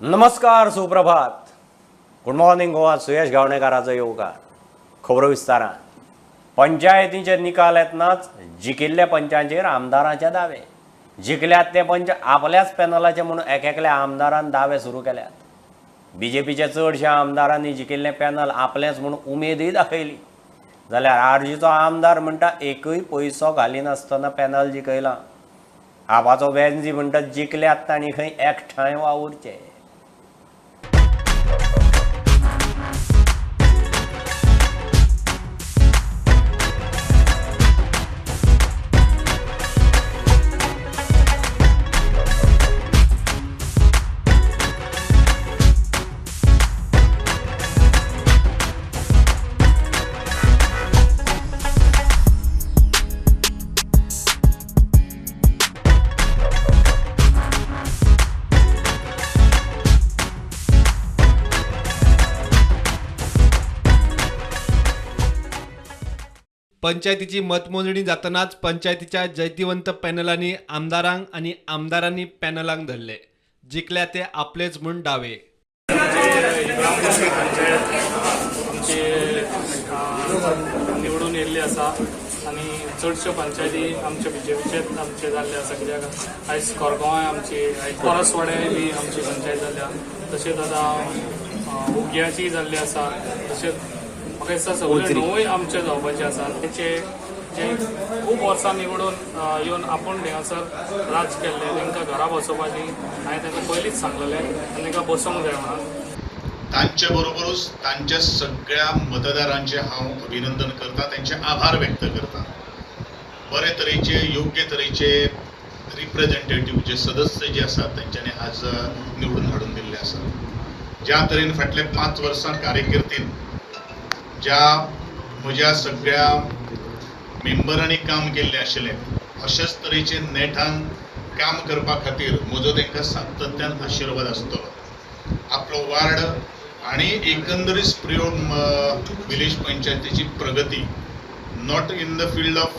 नमस्कार, सुप्रभात, good morning Goa. सुयश गावणेकाराचो येवकार. खबरो विस्तारान. पंचायतींचे निकाल येतनाच जिखिल्ल्या पंचांचेर आमदारांचे दावे. जिखल्यात ते पंच आपल्याच पॅनलाचे म्हणून एक एकल्या आमदारान दावे सुरू केल्यात. बीजेपीच्या चडश्या आमदारांनी जिखिल्लें पॅनल आपलेंच म्हणून उमेदूय दाखयली. जाल्यार आरजीचो आमदार म्हणटा एकूय पयसो घालिनासतना पॅनल जिखयलां. आपाचो वेन्जी म्हणटा जिखल्यात तांणी खंय एकठांय वावुरचे. पंचायतीची मतमोजणी जातनाच पंचायतीच्या जैतिवंत पॅनलांनी आमदारांक आनी आमदारांनी पॅनलांक धरले. जिखल्या ते आपलेच म्हूण दावे. इब्रामपूरची पंचायत आमची निवडून येयल्ली आसा आनी चडश्यो पंचायती आमच्या बीजेपीचेच आमचे जाल्ले आसा, कित्याक आयज कोरगांवाय आमची, परसवाड्याय बी आमची पंचायत जाल्या, तशेंच आतां उग्याची जाल्ली आसा, तशेंच म्हाका दिसता सगळे णवूय आमचे जावपाचे आसा. तेचे जे खूब वर्सां निवडून येवन आपूण हांगासर राज केल्ले तांकां घरा बसोवपाची हांवें तांकां पयलींच सांगलेलें आनी तांकां बसोवंक जाय म्हणून. तांचे बरोबरूच तांच्या सगळ्या मतदारांचे हांव अभिनंदन करता, तांचे आभार व्यक्त करता. बरे तरेचे योग्य तरेचे रिप्रेझेंटेटिव्ह जे सदस्य जे आसात तांच्यांनी आज निवडून हाडून दिल्ले आसात. ज्या तरेन फाटले 5 वर्सां कार्यकिर्तीन ज्या म्हज्या सगळ्या मेंबरांनी काम केल्लें आशिल्लें अशेच तरेचे नेटान काम करपा खातीर म्हजो तांकां सातत्यान आशिर्वाद आसतलो. आपलो वार्ड आनी एकंदरीत प्रियोळ विलेज पंचायतीची प्रगती not in the field of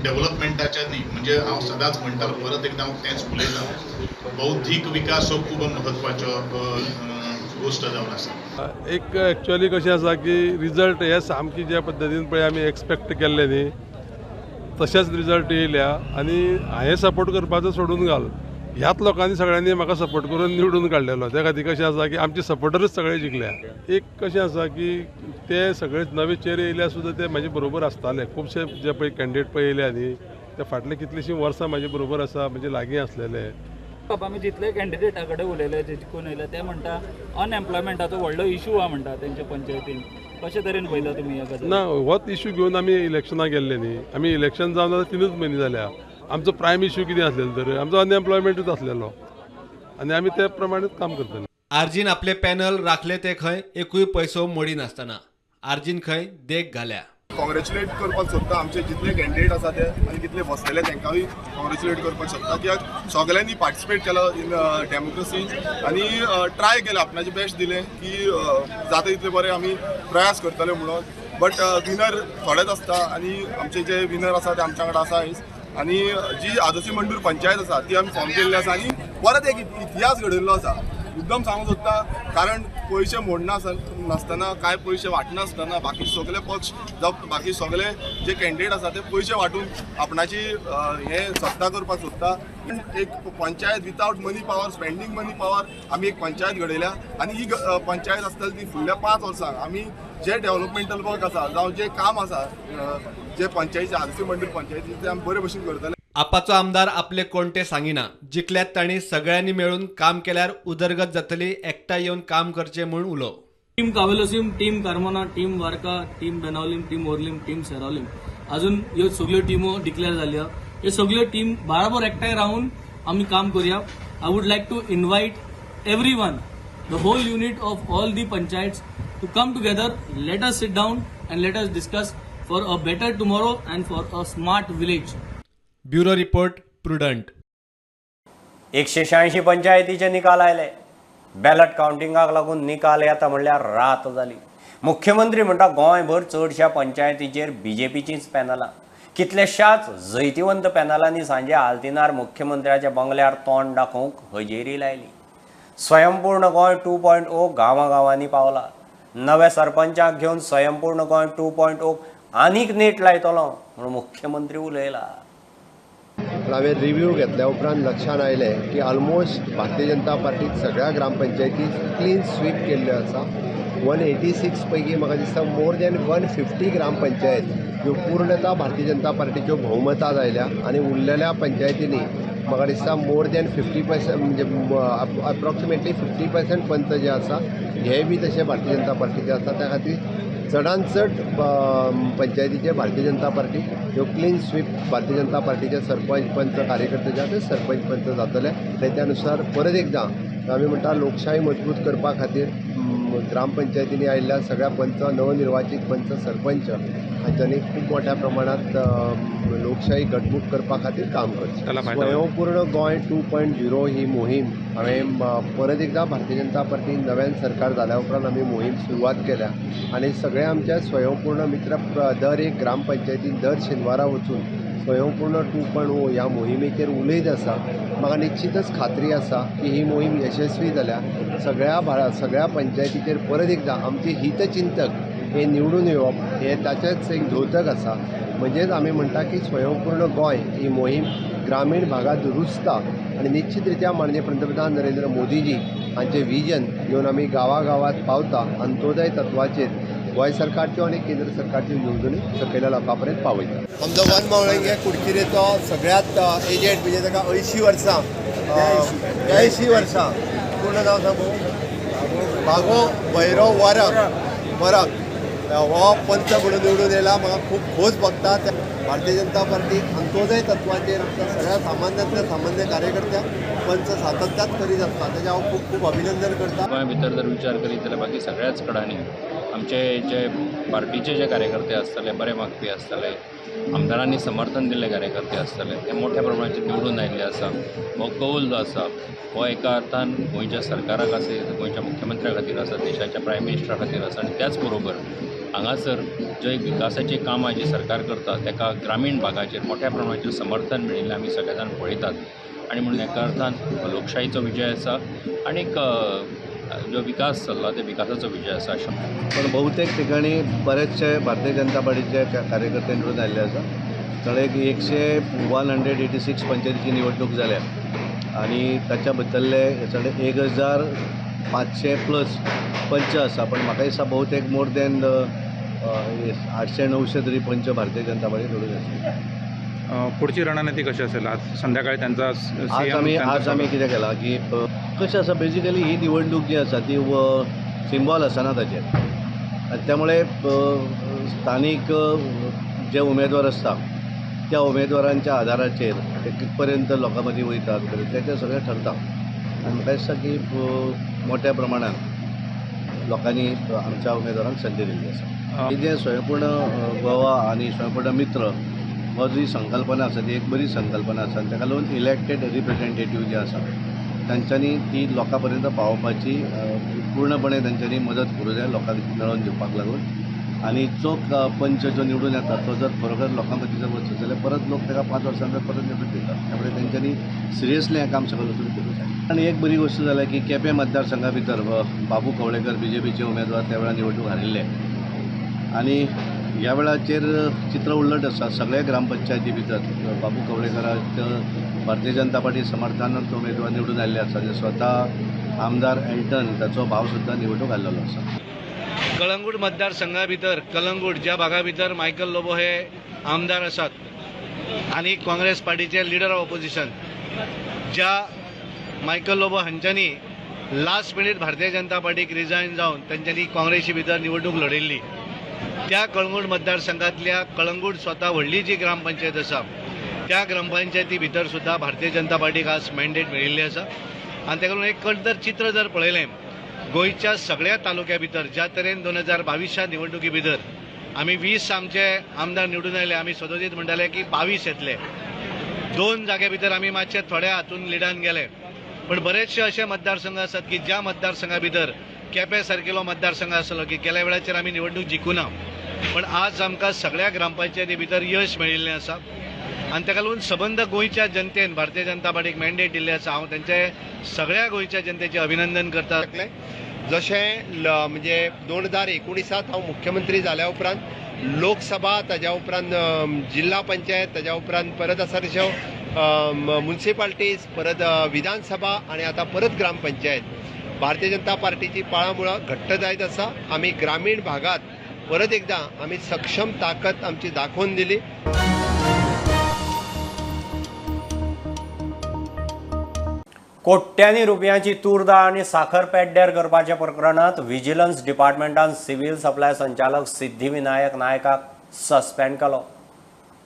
डेव्हलपमेंटाच्या न्ही, म्हणजे हांव सदांच म्हणटालो, परत एकदां हांव तेंच उलयतां, बौद्धीक विकास हो खूब म्हत्वाचो गोश्ट जावन आसा. एक एक्चुअली कशें आसा की रिजल्ट हे सामकी ज्या पद्दतीन पळय आमी एक्सपेक्ट केल्ले न्ही तशेंच रिजल्ट येयल्या आनी हांवें सपोर्ट करपाचो सोडून घाल, ह्याच लोकांनी सगळ्यांनी म्हाका सपोर्ट करून निवडून काडलेलो. त्या खातीर कशें आसा की आमचे सपोर्टरूच सगळे जिखल्या. एक कशें आसा की ते सगळे नवे चेहरे येयल्या सुद्दां ते म्हाजे बरोबर आसताले. खुबशे जे पळय कॅन्डिडेट पळय येयल्या न्ही ते फाटले कितलीशीं वर्सां म्हाजे बरोबर आसा, म्हणजे लागीं आसलेले. बाबा आमी जितले कॅन्डिडेटा कडेन उलयले जे जिखून येयले ते म्हणटा अनएम्प्लॉयमेंटाचो व्हडलो इशू आहा म्हणटा तेंच्या पंचायतीन. कशे तरेन पळयता तुमी ह्या गजाल? ना, होच इशू घेवन आमी इलेक्शनाक गेल्ले न्ही. आमी इलेक्शन जावन आतां 3 म्हयने जाल्या. आमचो प्रायम इशू कितें आसलेलो तर आमचो अनएम्प्लॉयमेंटूच आसलेलो आनी आमी ते प्रमाणेच काम करतले. आरजीन आपले पॅनल राखले ते खंय एकूय पयसो मोडिनासतना. आरजीन खंय देख घाल्या. कॉंग्रेच्युलेट करपाक सोदता आमचे जितले कॅन्डिडेट आसा ते आनी कितले बसलेले तांकांय कॉंग्रेच्युलेट करपाक सोदता, कित्याक सगळ्यांनी पार्टिसिपेट केलो इन डेमोक्रेसी आनी ट्राय केलें, आपणाचें बेस्ट दिलें की जाता तितले बरें आमी प्रयास करतले म्हणून. बट विनर थोडेच आसता आनी आमचे जे विनर आसा ते आमच्या वांगडा आसा आयज. आनी जी आदोसी मंडूर पंचायत आसा ती आमी फॉर्म केल्ली आसा आनी परत एक इतिहास घडयल्लो आसा. मुद्दम सांगूंक सोदता, कारण पयशे मोडनासतना, कांय पयशे वांटनासतना बाकी सगळे पक्ष जावं बाकी सगळे जे कॅन्डिडेट आसा ते पयशे वांटून आपणाची हे सत्ता करपाक सोदता. एक panchayat without money power, spending money power आमी एक पंचायत घडयल्या आनी ही पंचायत आसतली ती फुडल्या 5 वर्सांक आमी जे डेव्हलपमेंटल वर्क आसा जावं जे काम आसा जे पंचायती आदोसी मंडूर पंचायती ते आमी बरे भशेन करतले. आपाचो आमदार आपले कोणते सांगिना. जिखल्यात तांणी सगळ्यांनी मेळून काम केल्यार उदरगत जातली, एकठांय येवन काम करचें म्हूण उलो. Team Cavelossim, team Carmona, team Varca, team Benaulim, team Orlim, team Seraulim, अजून ह्यो सगळ्यो टिमो डिक्लेअर जाल्यो. ह्यो सगळ्यो टीम बराबर एकठांय रावन आमी काम करुया. I would like to invite every one, the whole unit of all the panchayats to come together. Let us sit down and let us discuss for a better tomorrow and for a smart village. Bureau report, Prudent. 186 पंचायतीचे निकाल आयले. Ballot कावंटिंगाक लागून निकाल येता म्हणल्यार रात जाली. मुख्यमंत्री म्हणटा गोंयभर चडश्या पंचायतीचेर बीजेपीचींच पॅनलां. कितल्याशाच जैतिवंत पॅनलांनी सांजे आल्तिनार मुख्यमंत्र्याच्या बंगल्यार तोंड दाखोवंक हजेरी लायली. स्वयंपूर्ण गोंय 2.0 गांवागांवांनी पावला. नव्या सरपंचाक घेवन स्वयंपूर्ण गोंय 2.0 आनीक नेट लायतलो म्हणून मुख्यमंत्री उलयला. पण हांवें रिव्यू घेतल्या उपरांत लक्षांत आयलें की ऑलमोस्ट भारतीय जनता पार्टीक सगळ्या ग्रामपंचायती क्लीन स्वीप केल्ल्यो आसा. 186 पैकी म्हाका दिसता मोर दॅन 150 ग्रामपंचायत ह्यो पूर्णता भारतीय जनता पार्टीच्यो भोवमतां आयल्या आनी उरलेल्या पंचायतींनी म्हाका दिसता मोर दॅन 50% म्हणजे अप्रॉक्सिमेटली 50% पंच जे आसा हे बी तशे भारतीय जनता पार्टीचे आसा. त्या खातीर चडान चड पंचायतीचे भारतीय जनता पार्टी ह्यो क्लीन स्वीप भारतीय जनता पार्टीचे सरपंच पंच कार्यकर्ते जे आसा ते सरपंच पंच जातले. आनी त्या नुसार परत एकदां आमी म्हणटा लोकशाही मजबूत करपा खातीर ग्रामपंचायतींनी आयिल्ल्या सगळ्या पंच, नवनिर्वाचीत पंच, सरपंच हांच्यांनी खूब मोठ्या प्रमाणांत लोकशाही घटमूट करपा खातीर काम करचें. स्वयंपूर्ण गोंय 2.0 ही मोहीम हांवें परत एकदां भारतीय जनता पार्टी नव्यान सरकार जाल्या उपरांत आमी मोहीम सुरवात केल्या आनी सगळे आमच्या स्वयंपूर्ण मित्र दर एक ग्रामपंचायतीन दर शेनवारा वचून स्वयंपूर्ण 2.0 ह्या मोहिमेचेर उलयत आसा. म्हाका निश्चितच खात्री आसा की ही मोहीम यशस्वी जाल्या सगळ्या पंचायतीचेर परत एकदां आमचे हितचिंतक हे निवडून येवप हे ताचेच एक द्योतक आसा. म्हणजेच आमी म्हणटा की स्वयंपूर्ण गोंय ही मोहीम ग्रामीण भागांत रुजता आनी निश्चित रित्या माननीय पंतप्रधान नरेंद्र मोदीजी हांचें विजन घेवन आमी गांवागांवांत पावता. अंत्योदय तत्वाचेर गोंय सरकारच्यो आनी केंद्र सरकारच्यो येवजण्यो सकयल्या लोकां पर्यंत पावयता. आमचो वन मावळंगे कुडचिरेचो सगळ्यांत एजेड म्हणजे ताका 80 वर्सां 82 वर्सां पूर्ण नांव सांगू बागो भैरव वरक वरक हो पंच म्हणून निवडून येयला. म्हाका खूब खोस भोगता. भारतीय जनता पार्टी अंत्योदय तत्वाचेर आमच्या सगळ्या सामान्यांतल्या सामान्य कार्यकर्त्यांक पंच सातत्यात करीत आसता तेजें हांव खूब खूब अभिनंदन करता. गोंया भितर जर विचार करीत जाल्यार बाकी सगळ्याच कडांनी आमचे जे पार्टीचे जे कार्यकर्ते आसतले, बरे मागपी आसतले, आमदारांनी समर्थन दिल्ले कार्यकर्ते आसतले, ते मोठ्या प्रमाणाचेर निवडून आयिल्ले आसा. हो कौल जो आसा हो एका अर्थान गोंयच्या सरकाराक आसा, गोंयच्या मुख्यमंत्र्या खातीर आसा, देशाच्या प्रायम मिनिस्टरा खातीर आसा आनी त्याच बरोबर हांगासर जे विकासाचीं कामां जी सरकार करता ताका ग्रामीण भागाचेर मोठ्या प्रमाणाचेर समर्थन मेळिल्लें आमी सगळे जाण पळयतात आनी म्हणून एका अर्थान लोकशाहीचो विजय आसा आनीक जो विकास चल्ला ते विकासाचो विजय आसा. अशें पण बहुतेक ठिकाणी बरेचशे भारतीय जनता पार्टीचे कार्यकर्ते निवडून आयिल्ले आसा. थोडे 186 पंचायतीची निवडणूक जाल्या आनी ताच्या भितरले चड 1500 प्लस पंच आसा. पण म्हाका दिसता बहुतेक मोर दॅन 800-900 तरी पंच भारतीय जनता पार्टी निवडून आसा. पुढची रणनीती कशी असेल? आज संध्याकाळी त्यांचा आज आमी कितें केलां की कशें आसा, बेजिकली ही निवडणूक जी आसा ती सिंबॉल आसना ताचेर आनी त्यामुळे स्थानीक जे उमेदवार आसता त्या उमेदवारांच्या आधाराचेर ते कितपर्यंत लोकां मदीं वयतात तेचें सगळें ठरता. आनी म्हाका दिसता की मोठ्या प्रमाणान लोकांनी आमच्या उमेदवारांक संदी दिल्ली आसा. ही जें स्वयंपूर्ण गोवा आनी स्वयंपूर्ण मित्र हो जी संकल्पना आसा ती एक बरी संकल्पना आसा आनी ताका लागून इलेक्टेड रिप्रेझेंटेटीव जे आसा तांच्यांनी ती लोकां पर्यंत पावोवपाची पूर्णपणे तांच्यांनी मदत करूं जाय लोकांक मेळोवन दिवपाक लागून. आनी जो पंच जो निवडून येता तो जर खरोखर लोकां मदीं जर वचत जाल्यार परत लोक ताका 5 वर्सां नंतर परत निवडून दितात. त्यामुळे तांच्यांनी सिरियसली हें काम सगळें वचून करूं जाय. आनी एक बरी गोश्ट जाल्या की केपें मतदारसंघा भितर बाबू कवळेकर बीजेपीचे उमेदवार त्या वेळार निवडणूक हारिल्ले आनी ह्या वेळाचेर चित्र उलट आसा. सगळ्या ग्रामपंचायती भितर बाबू कवळेकराक भारतीय जनता पार्टी समर्थनान उमेदवार निवडून आयिल्ले आसा. स्वता आमदार एल्टन ताचो भाव सुद्दां निवडणूक आयिल्लो आसा. कळंगूट मतदारसंघा भितर कलंगूट ज्या भागा भितर मायकल लोबो हे आमदार आसात आनी काँग्रेस पार्टीचे लिडर ऑफ ऑपोजिशन ज्या Michael Lobo हांच्यांनी last minute Bharatiya Janata पार्टीक रिजायन जावन तांच्यांनी काँग्रेसी भितर निवडणूक लढयल्ली त्या कळंगूट मतदारसंघातल्या कळंगूट स्वता व्हडली जी ग्रामपंचायत आसा त्या ग्रामपंचायती भितर सुद्दां भारतीय जनता पार्टीक आज मॅन्डेट मेळिल्लें आसा. आनी ताका लागून एक जर चित्र जर पळयलें गोंयच्या सगळ्या तालुक्या भितर ज्या तरेन 2022च्या निवडणुकी भितर आमी 20 आमचे आमदार निवडून आयले, आमी सदोदीत म्हणटाले की 22 येतले, 2 जाग्या भितर आमी मातशे थोड्या हातून लिडान गेले. पण बरेचशे अशे मतदारसंघ आसात की ज्या मतदारसंघा भितर केपें सारकेलो मतदारसंघ आसलो की गेल्या वेळाचेर आमी निवडणूक जिखूना, पण आज आमकां सगळ्या ग्रामपंचायती भितर यश मेळिल्लें आसा. आनी ताका लागून सबंद गोंयच्या जनतेन भारतीय जनता पार्टीक मॅन्डेट दिल्लें आसा. हांव तांचे सगळ्या गोंयच्या जनतेचें अभिनंदन करता. जशें म्हणजे 2019 हांव मुख्यमंत्री जाल्या उपरांत लोकसभा, ताज्या उपरांत जिल्हा पंचायत, ताज्या उपरांत परत आसा तशें म्युनिसिपालिटीज, परत विधानसभा आनी आतां परत ग्रामपंचायत. भारतीय जनता पार्टीची पाळां मुळां घट्ट जायत आसा. आमी ग्रामीण भागात परत एकदां आमी सक्षम ताकद आमची दाखोवन दिली. कोट्यांनी रुपयांची तूर दाळ आनी साखर पेड्ड्यार करपाच्या प्रकरणांत विजिलन्स डिपार्टमेंटान सिव्हिल सप्लाय संचालक सिद्धिविनायक नायकाक सस्पेंड केलो.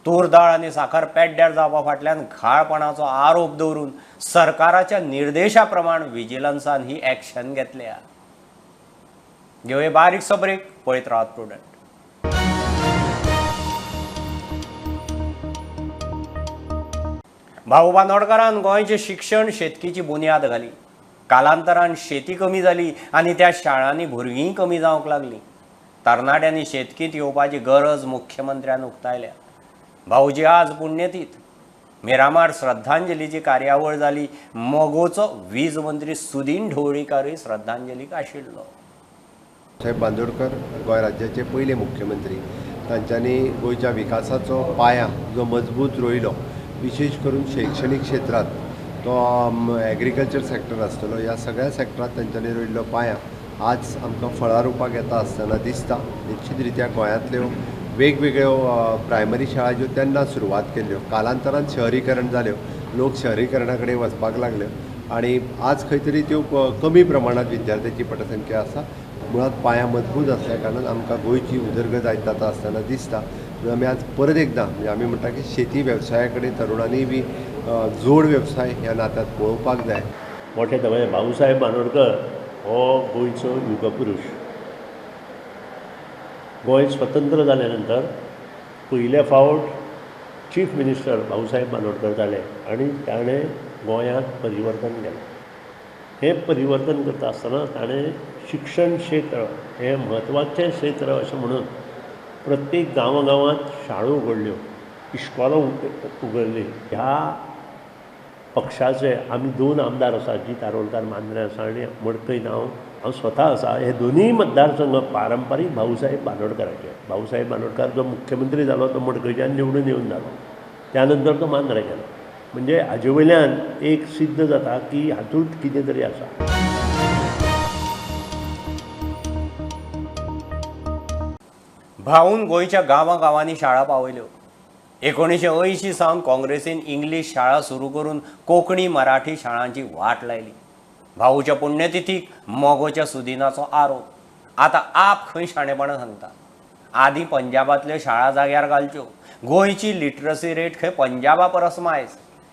तूर दाळ आनी साखर पेड्ड्यार जावपा फाटल्यान घाळपणाचो आरोप दवरून सरकाराच्या निर्देशा प्रमाण विजिलन्सान ही ॲक्शन घेतल्या. घेवया बारीकसो ब्रेक, पळयत रावात प्रुडंट. भाऊ बांदोडकारान गोंयचें शिक्षण शेतकीची बुन्याद घाली. कालांतरान शेती कमी जाली आनी त्या शाळांनी भुरगीं कमी जावंक लागलीं. तरणाट्यांनी शेतकींत येवपाची गरज मुख्यमंत्र्यान उक्तायल्या. भाऊजी आज पुण्यतीथ. मिरामार श्रद्धांजलीची कार्यावळ जाली. मगोचो वीज मंत्री सुदीन ढवळीकारय श्रद्धांजलीक आशिल्लो. साहेब बांदोडकर गोंय राज्याचे पयले मुख्यमंत्री. तांच्यांनी गोंयच्या विकासाचो पाया जो मजबूत रोयलो, विशेष करून शैक्षणिक क्षेत्रात, तो एग्रीकल्चर सेक्टर आसतलो, ह्या सगळ्या सेक्टरात तांच्यांनी रोयल्लो पाया आज आमकां फळां रुपाक येता आसतना दिसता. निश्चित रित्या गोंयांतल्यो वेगवेगळ्यो प्रायमरी शाळा ज्यो तेन्ना सुरवात केल्ल्यो, कालांतरान शहरीकरण जाल्यो, लोक शहरीकरणा कडेन वचपाक लागल्यो आनी आज खंय तरी त्यो कमी प्रमाणांत विद्यार्थ्यांची पटसंख्या आसा. मुळांत पाया मजबूत आसल्या कारणान आमकां गोंयची उदरगत आयज जाता आसतना दिसता. आमी आज परत एकदां म्हणजे आमी म्हणटा की शेती वेवसाया कडेन तरुणांनी बी जोड वेवसाय ह्या नात्यात पळोवपाक जाय. मोठे म्हणजे भाऊसाहेब बांदोडकर हो गोंयचो युगपुरूश. गोंय स्वतंत्र जाल्या नंतर पयले फावट चीफ मिनिस्टर भाऊसाहेब बांदोडकर जाले आनी ताणें गोंयांत परिवर्तन केलें. हें परिवर्तन करता आसतना ताणें शिक्षण क्षेत्र हें म्हत्वाचें क्षेत्र अशें म्हणून प्रत्येक गांवागांवांत शाळो उगडल्यो, इश्कोलां उगडलीं. ह्या पक्षाचे आमी 2 आमदार आसात, जीत आरोलकार मांद्रें आसा आनी मडकय नांव हांव स्वता आसा. हे दोनूय मतदारसंघ पारंपारीक भाऊसाहेब बांदोडकराचे. भाऊसाहेब बांदोडकर जो मुख्यमंत्री जालो तो मडकयच्यान निवडून येवन जालो, त्या नंतर तो मांद्रें गेलो. म्हणजे हाजे वयल्यान एक सिद्ध जाता की हातूंत कितें तरी आसा. भाऊन गोंयच्या गांवागांवांनी शाळा पावयल्यो. 1980 सावन काँग्रेसीन इंग्लीश शाळा सुरू करून कोंकणी मराठी शाळांची वाट लायली. भाऊच्या पुण्यतिथीक मगोच्या सुदिनाचो आरोप. आतां आप खंय शाणेपणां सांगता. आदीं पंजाबांतल्यो शाळा जाग्यार घालच्यो. गोंयची लिटरसी रेट खंय पंजाबा परस मायज.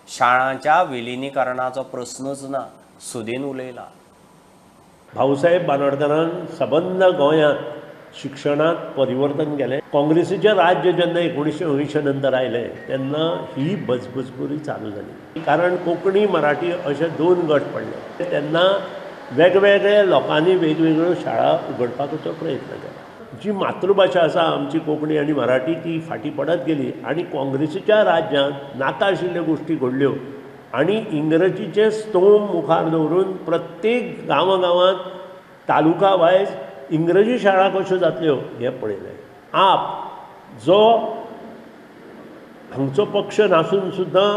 शाळांच्या विलिनीकरणाचो प्रस्नच ना, सुदीन उलयला. भाऊसाहेब बांदोडकरान सबंद गोंयांत शिक्षणांत परिवर्तन केलें. काँग्रेसीचें राज्य जेन्ना 1980 नंतर आयलें तेन्ना ही बजबजपुरी चालू जाली. कारण कोंकणी मराठी अशे 2 गट पडले. तेन्ना वेगवेगळ्या लोकांनी वेगवेगळ्यो शाळा उगडपाचो प्रयत्न केलो. जी मातृभाशा आसा आमची कोंकणी आनी मराठी ती फाटीं पडत गेली आनी काँग्रेसीच्या राज्यांत नाका आशिल्ल्यो गोश्टी घडल्यो आनी इंग्रजीचे स्तोम मुखार दवरून प्रत्येक गांवागांवांत तालुका वायज इंग्रजी शाळा कश्यो जातल्यो हें पळयलें. आप जो हांगचो पक्ष नासून सुद्दां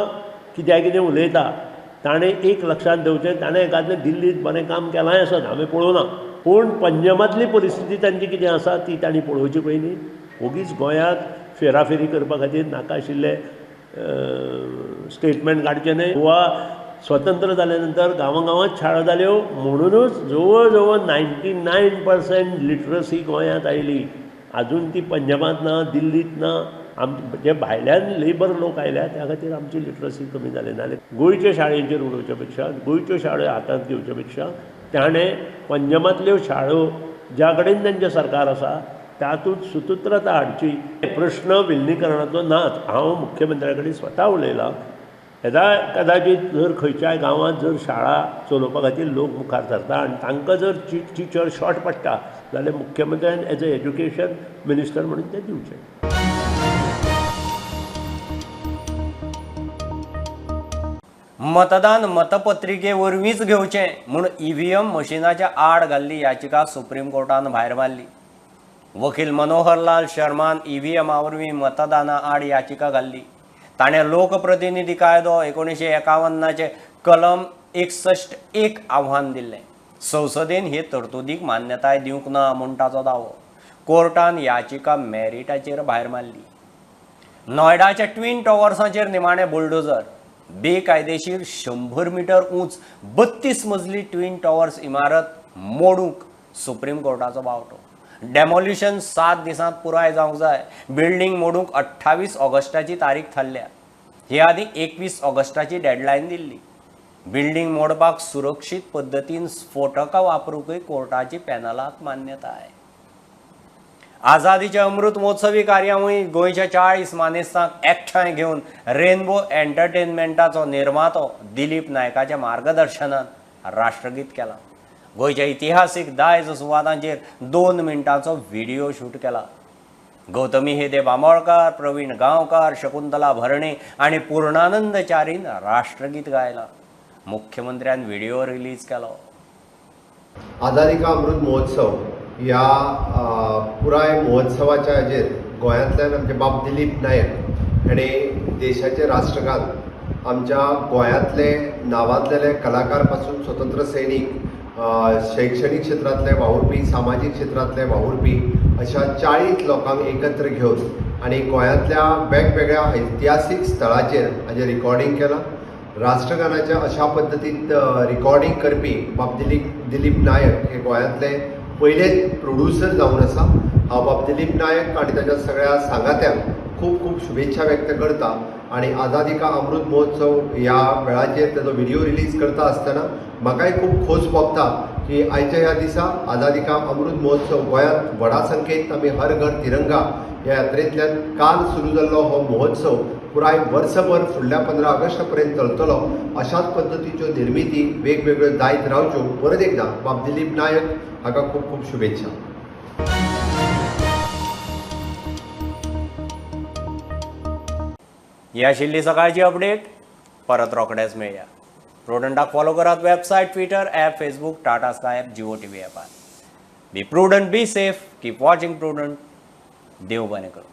कित्याक कितें उलयता, ताणें एक लक्षांत दवरचें, ताणें एकाद्रें दिल्लींत बरें काम केलांय आसत, हांवें पळोवना, पूण पंजाबांतली परिस्थिती तांची कितें आसा ती तांणी पळोवची पयलीं. ओगीच गोंयांत फेराफेरी करपा खातीर नाका आशिल्ले स्टेटमेंट काडचें न्हय. गोवा स्वतंत्र जाल्या नंतर गांवागांवांत शाळा जाल्यो म्हणुनूच जवळ जवळ 99% लिटरसी गोंयांत आयली. आजून ती पंजाबांत ना, दिल्लींत ना. जे भायल्यान लेबर लोक आयल्या त्या खातीर आमची लिटरसी कमी जाली. नाजाल्यार गोंयच्या शाळेचेर उलोवच्या पेक्षा, गोंयच्यो शाळो हातांत घेवच्या पेक्षा ताणें पंजाबांतल्यो शाळो ज्या कडेन तांचें सरकार आसा तातूंत सुतंत्रता हाडची. प्रश्न विलिनीकरणाचो नाच. हांव मुख्यमंत्र्या कडेन स्वता उलयलां. येदा कदाचित जर खंयच्याय गांवांत जर शाळा चलोवपा खातीर लोक मुखार सरता आनी तांकां जर टिचर शॉर्ट पडटा जाल्यार मुख्यमंत्र्यान एज अ एज्युकेशन मिनिस्टर म्हणून तें दिवचें. मतदान मतपत्रिके वरवींच घेवचें म्हूण ईव्हीएम मशिनाच्या आड घाल्ली याचिका सुप्रीम कोर्टान भायर मारली. वकील मनोहरलाल शर्मान ईव्हीएमा वरवीं मतदाना आड याचिका घाल्ली. ताणें लोकप्रतिनिधी कायदो 1951 कलम 61(1) आव्हान दिल्लें. संसदेन हे तरतुदीक मान्यताय दिवंक ना म्हूण ताचो दावो. कोर्टान याचिका मेरिटाचेर भायर मारली. नोयडाच्या ट्विन टॉवर्सांचेर निमाणे बुलडोजर. बेकायदेशीर 100 मिटर उंच 32 मजली ट्विन टॉवर्स इमारत मोडूंक सुप्रीम कोर्टाचो बावटो. डेमोलिशन 7 दिसांत पुराय जावंक जाय. बिल्डींग मोडूंक 28 ऑगस्टाची तारीख थारल्या. हे आदीं 21 ऑगस्टाची डेडलायन दिल्ली. बिल्डींग मोडपाक सुरक्षीत पद्दतीन स्फोटकां वापरूंकय कोर्टाची पॅनलाक मान्यताय. आझादीच्या अमृत महोत्सवी कार्यावळी गोंयच्या 40 मानेस्तांक एकठांय घेवन रेनबो एंटरटेनमेंटाचो निर्मातो दिलीप नायकाच्या मार्गदर्शनान राष्ट्रगीत केलां. गोंयच्या इतिहासीक दायज सुवातांचेर 2 मिनटांचो व्हिडियो शूट केला. गौतमी हेदे बांबोळकार, प्रवीण गांवकार, शकुंतला भरणे आनी पूर्णानंद चारीन राष्ट्रगीत गायलां. मुख्यमंत्र्यान व्हिडियो रिलीज केलो. आझादी का अमृत महोत्सव ह्या पुराय महोत्सवाच्या हाजेर गोंयांतल्यान आमचे बाब दिलीप नायक हाणें देशाचें राष्ट्रगान आमच्या गोंयांतले नांवांतलेले कलाकार पासून स्वतंत्र सैनीक, शैक्षणीक क्षेत्रांतले वावुरपी, सामाजीक क्षेत्रांतले वावुरपी अशा 40 लोकांक एकत्र घेवन आनी गोंयांतल्या वेगवेगळ्या ऐतिहासीक स्थळाचेर हाजें रिकॉर्डींग केलां. राष्ट्रगानाच्या अशा पद्दतीन रिकॉर्डींग करपी बाब दिलीप नायक हे गोंयांतले पयलेच प्रोड्युसर जावन आसा. हांव बाब दिलीप नायक आनी ताच्या सगळ्या सांगात्यांक खूब खूब शुभेच्छा व्यक्त करता आनी आझादी का अमृत महोत्सव ह्या वेळाचेर ताजो व्हिडियो रिलीज करता आसतना म्हाकाय खूब खोस भोगता की आयच्या ह्या दिसा आझादी का अमृत महोत्सव गोंयांत व्हडा संख्येत आमी हर घर तिरंगा ह्या यात्रेंतल्यान काल सुरू जाल्लो हो महोत्सव पुराय वर्सभर फुडल्या 15 ऑगस्टा पर्यंत चलतलो. अशाच पद्दतीच्यो निर्मिती वेगवेगळ्यो जायत रावच्यो. परत एकदां बाब दिलीप नायक हाका खूब खूब शुभेच्छा. ही आशिल्ली सकाळची अपडेट. परत रोखडेच मेळया. प्रुडंटाक फॉलो करात website, Twitter app, Facebook, Tata Sky app, Jio TV ॲपार. Be prudent, be safe, keep watching Prudent. देव बरें करूं.